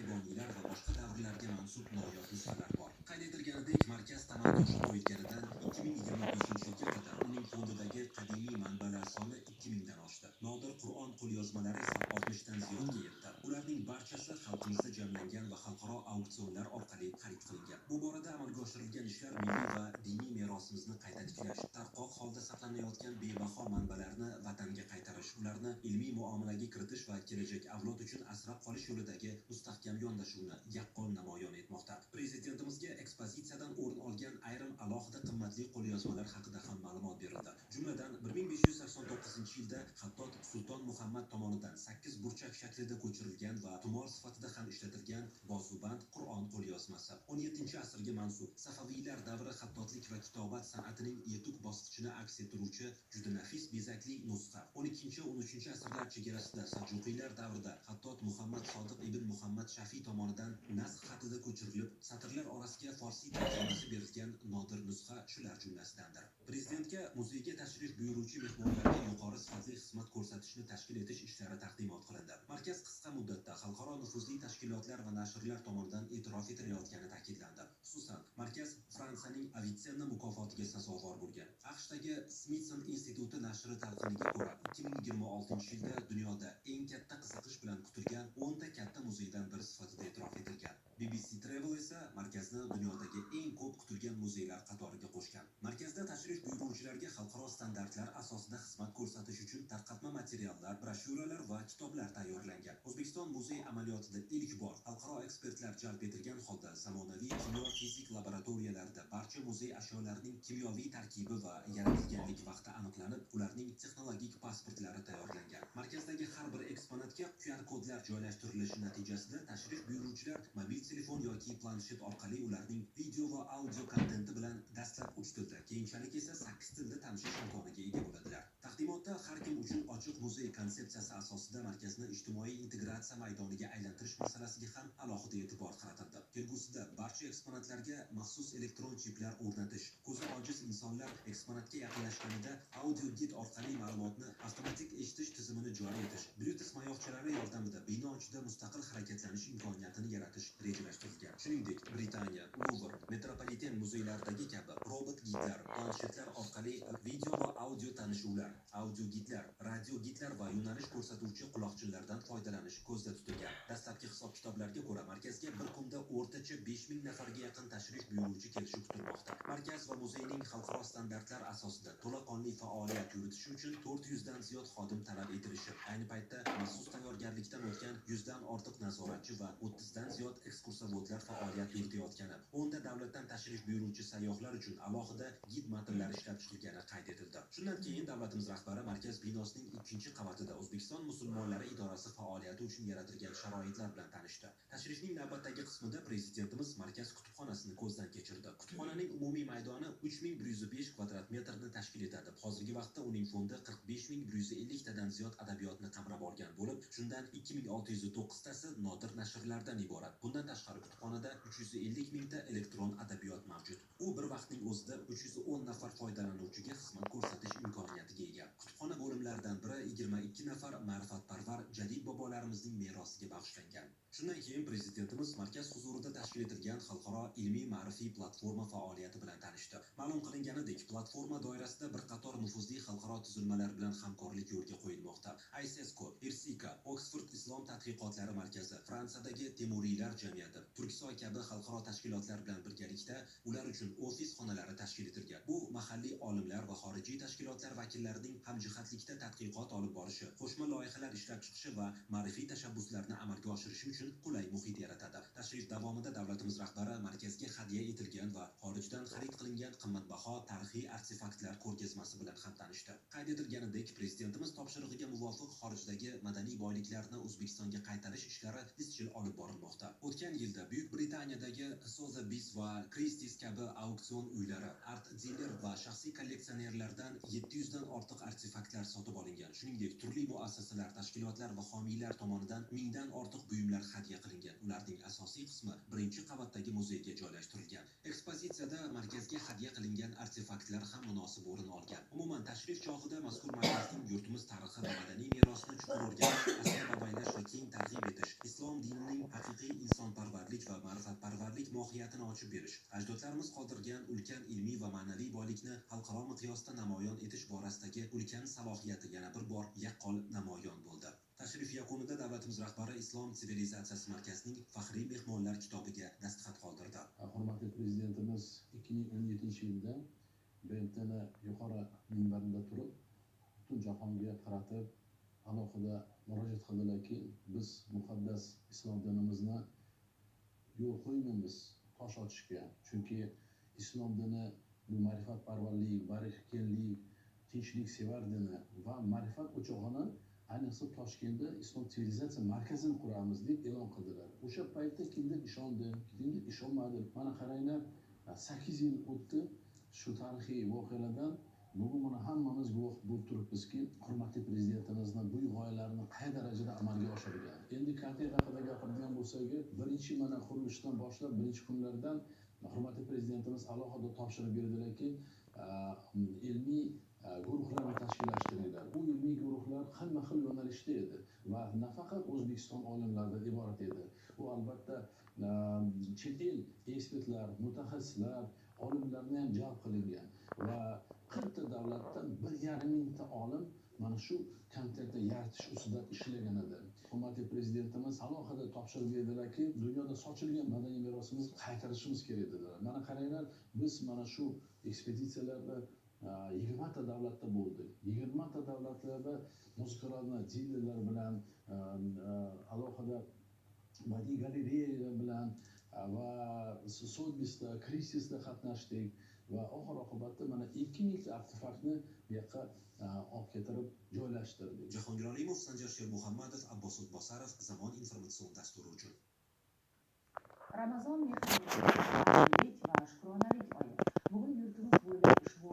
Shoyboniylar va boshqa davrlarga mansub noyob nusxalar bor. Qayd etilganidek, markaz tamal toshi qo'yilganidan 2025-yilga qadar uning fondidagi qadimiy manbalar soni 2000 dan oshdi. Nodir Qur'on qo'lyozmalari esa 60 dan ziyodga yetdi. Ularning barchasi xalqimizda jamlangan va xalqaro auksionlar orqali xarid qilingan. Bu borada amalga oshirilgan ishlar milliy va diniy merosimizni qayta tiklash, tarqoq holda saqlanayotgan bebaho manbalarni vatanga qaytarish, ularni ilmiy muomalaga kiritish va kelajak avlod uchun asrab qolish yo'lidagi mustahkam yondashuvni yaqqol namoyon etmoqda. Prezidentimizga ekspozitsiyadan o'rin olgan ayrim alohida qimmatli qo'lyozmalar haqida ham ma'lumot berildi. Jumladan, 1589-yilda Xattot Sulton Muhammad tomonidan 8 burchak shaklida ko'chirilgan va tumor sifatida ham ishlatilgan bozuband Qur'on qo'lyozmasi, 17-asrga mansub Safaviylar davri xattotlik va kitobat san'atining yetuk bosqichini aks ettiruvchi juda nafis bezakli nusxa, 12-13 asrlar chegarasida Saljuqiylar davrida xattot Muhammad Sodiq ibn Muhammad Shafiy tomonidan nasx xatida ko'chirilib, satrlar orasiga forsiy tarjimasi berilgan nodir nusxa shular jumlasidandir. Prezidentga muzeyga tashrif buyuruvchi mehmonlarga yuqori sifatli xizmat ko'rsatishni tashkil etish ishlari taqdimot qilindi. Markaz qisqa muddatda xalqaro nufuzli tashkilotlar va nashrlar tomonidan e'tirof etilayotgani ta'kidlandi. Xususan, markaz Fransiyaning Avitsenna mukofotiga sazovor bo'lgan. AQShdagi Smithson instituti nashri talqiniga ko'ra, 2026-yilda dunyoda eng katta qiziqish bilan kutilgan 10 ta katta muzeydan biri sifatida e'tirof etilgan. BBC Travel esa markazni dunyodagi eng ko'p kutilgan muzeylar qatoriga qo'shgan. Markazda tashrif buyuruvchilarga xalqaro standartlar asosida xizmat ko'rsatish uchun tarqatma materiallar, broshyuralar va kitoblar tayyorlangan. O'zbekiston muzey amaliyotida ilk bor xalqaro ekspertlar jalb etilgan holda zamonaviy kimyo fizik laboratoriyalarida barcha muzey ashyolarining kimyoviy tarkibi va yaratilganlik vaqti aniqlanib, ularning texnologik pasportlari tayyorlangan. Markazdagi har bir eksponatga QR kodlar joylashtirilishi natijasida tashrif buyuruvchilar mobil telefon yoki planshet orqali ularning video va audio kontenti bilan dastlab 3 tilda, keyinchalik esa 8 tilda tanishish imkoniga ega bo'ladilar. Taqdimotda har kim uchun ochiq muzey konsepsiyasi asosida markazni ijtimoiy integratsiya maydoniga aylantirish masalasiga ham alohida e'tibor qaratildi. Kelgusida barcha eksponatlarga maxsus elektron chiplar o'rnatish, ko'zi ojiz insonlar eksponatga yaqinlashganida audio gid orqali ma'lumotni avtomatik eshitish tizimini joriy etish, Bluetooth mayoqchalari yordamida bino ichida mustaqil harakatlanish imkoniyatini yaratish rejalashtirilgan. Shuningdek, Britaniya, Luvr, Metropoliten muzeylaridagi kabi robot gidlar, planshetlar orqali video va audio tanishuvlar, audio gidlar, radio gidlar va yo'nalish ko'rsatuvchi quloqchinlardan foydalanish ko'zda tutilgan. Dastlabki hisob kitoblarga ko'ra, markazga bir kunda o'rtacha 5000 nafarga yaqin tashrif buyuruvchi kelishi kutilmoqda. Markaz va muzeyning xalqaro standartlar asosida to'laqonli faoliyat yuritishi uchun 400 dan ziyod xodim talab etilishi, ayni paytda maxsus tayyorgarlikdan o'tgan 100 dan ortiq nazoratchi va 30 dan ziyod ekskursovodlar faoliyat yuritayotgani, 10 ta davlatdan tashrif buyuruvchi sayyohlar uchun alohida gid matnlari ishlab chiqilgani qayd etildi. Shundan keyin davlatimiz rahbari markaz binosining ikkinchi qavatida O'zbekiston musulmonlari idorasi faoliyati uchun yaratilgan sharoitlar bilan tanishdi. Tashrifning navbatdagi qismida prezidentimiz markaz kutubxonasini ko'zdan kechirdi. Kutubxonaning umumiy maydoni 3105 kvadrat metrni tashkil etadi. Hozirgi vaqtda uning fondi 45 150 tadan ziyod adabiyotni qamrab olgan bo'lib, shundan 2609 tasi nodir nashrlardan iborat. Bundan tashqari, kutubxonada 350 mingta elektron adabiyot mavjud. U bir vaqtning o'zida 310 nafar foydalanuvchiga xizmat ko'rsatish imkoniyatiga ega. Kutubxona bo'limlaridan biri 22 nafar ma'rifatparvar jadid bobolarimizning merosiga bag'ishlangan. Shundan keyin prezidentimiz markaz huzurida tashkil etilgan xalqaro ilmiy ma'rifiy platforma faoliyati bilan tanishdi. Ma'lum qilinganidek, platforma doirasida bir qator nufuzli xalqaro tuzilmalar bilan hamkorlik yo'lga qo'yilmoqda. ISESCO, IRCICA, Oksford islom tadqiqotlari markazi, Fransiyadagi Temuriylar jamiyati, Turksoy kabi xalqaro tashkilotlar bilan birgalikda ular uchun ofis xonalari tashkil etilgan. Bu mahalliy olimlar va xorijiy tashkilotlar vakillarining hamjihatlikda tadqiqot olib borishi, qo'shma loyihalar ishlab chiqishi va ma'rifiy tashabbuslarni amalga oshirishi uchun qulay muhit yaratadi. Tashrif davomida davlatimiz rahbari markazga hadya etilgan va xorijdan xarid qilingan qimmatbaho tarixiy artefaktlar ko'rgazmasi bilan ham tanishdi. Qayd etilganidek, prezidentimiz topshirig'iga muvofiq xorijdagi madaniy boyliklarni O'zbekistonga qaytarish ishlari izchil olib borilmoqda. O'tgan yilda Buyuk Britaniyadagi Sotheby's va Christie's kabi auksion uylari, art diler va shaxsiy kolleksionerlardan 700 dan ortiq artefaktlar sotib olingan. Shuningdek, turli muassasalar, tashkilotlar va homiylar tomonidan mingdan ortiq buyumlar hadya qilingan. Ularning asosiy qismi birinchi qavatdagi muzeyga joylashtirilgan. Ekspozitsiyada markazga hadya qilingan artefaktlar ham munosib o'rin olgan. Umuman, tashrif chog'ida mazkur markazning yurtimiz tarixi va madaniy merosini chuqur o'rganish, asrab avaylash va keng targ'ib etish, islom dinining haqiqiy insonparvarlik Vatanparvarlik va ma'rifatparvarlik mohiyatini ochib berish, ajdodlarimiz qoldirgan ulkan ilmiy va ma'naviy boylikni xalqaro miqyosda namoyon etish borasidagi ulkan salohiyati yana bir bor yaqqol namoyon bo'ldi. Tashrif yakunida davlatimiz rahbari Islom sivilizatsiyasi markazining faxriy mehmonlar kitobiga dastxat qoldirdi. Hurmatli prezidentimiz 2017-yilda BMTni yuqori minbarida turib, butun jahonga qaratib alohida murojaat qildilarki, biz muqaddas islom dinimizni yo'l qo'ymaymiz tosh otishga, chunki islom dini bu ma'rifatparvarlik, baraka, tinchliksevar dini va ma'rifat o'chog'ini, ayniqsa Toshkentda Islom sivilizatsiya markazini quramiz deb e'lon qildilar. O'sha paytda kimdir ishondi, kimdir ishonmadi. Mana qaranglar, 8 yil o'tdi shu tarixiy voqealardan. Bugun mana hammamiz guvoh bo'lib turibmizki, hurmatli prezidentimizni bu g'oyalarini qay darajada amalga oshirgan. Endi kontent haqida gapiradigan bo'lsak, birinchi mana qurilishdan boshlab birinchi kunlardan hurmatli prezidentimiz alohida topshiriq berdilarki, ilmiy guruhlarni tashkillashtiringlar. U ilmiy guruhlar xilma-xil yo'nalishda edi va nafaqat O'zbekiston olimlaridan iborat edi. U albatta chet el ekspertlar, mutaxassislar, olimlarni ham jalb qilingan va 40 ta davlatdan 1,5 mingta olim mana shu kontentni yaratish ustida ishlagan edi. Hurmatli prezidentimiz alohida topshiriq berdilarki, dunyoda sochilgan madaniy merosimizni qaytarishimiz kerak dedilar. Mana qaranglar, biz mana shu ekspeditsiyalarda 20 ta davlatda bo'ldik. 20 ta davlatlarda muzikalarni dilerlar bilan, alohida badiiy galereyalar bilan va Sotheby'sda, Christie'sda qatnashdik va oxir oqibatda mana 2000 ta artefaktni bu yoqqa olib keltirib joylashtirdik. Jahongir Olimov, Sanjar Shermuhammadov, Abbos O'tbosarov, Zamon informatsion dasturi uchun. Ramazon mehrlik va shukronalik oyi. Bugun yurtimiz bo'ylab ushbu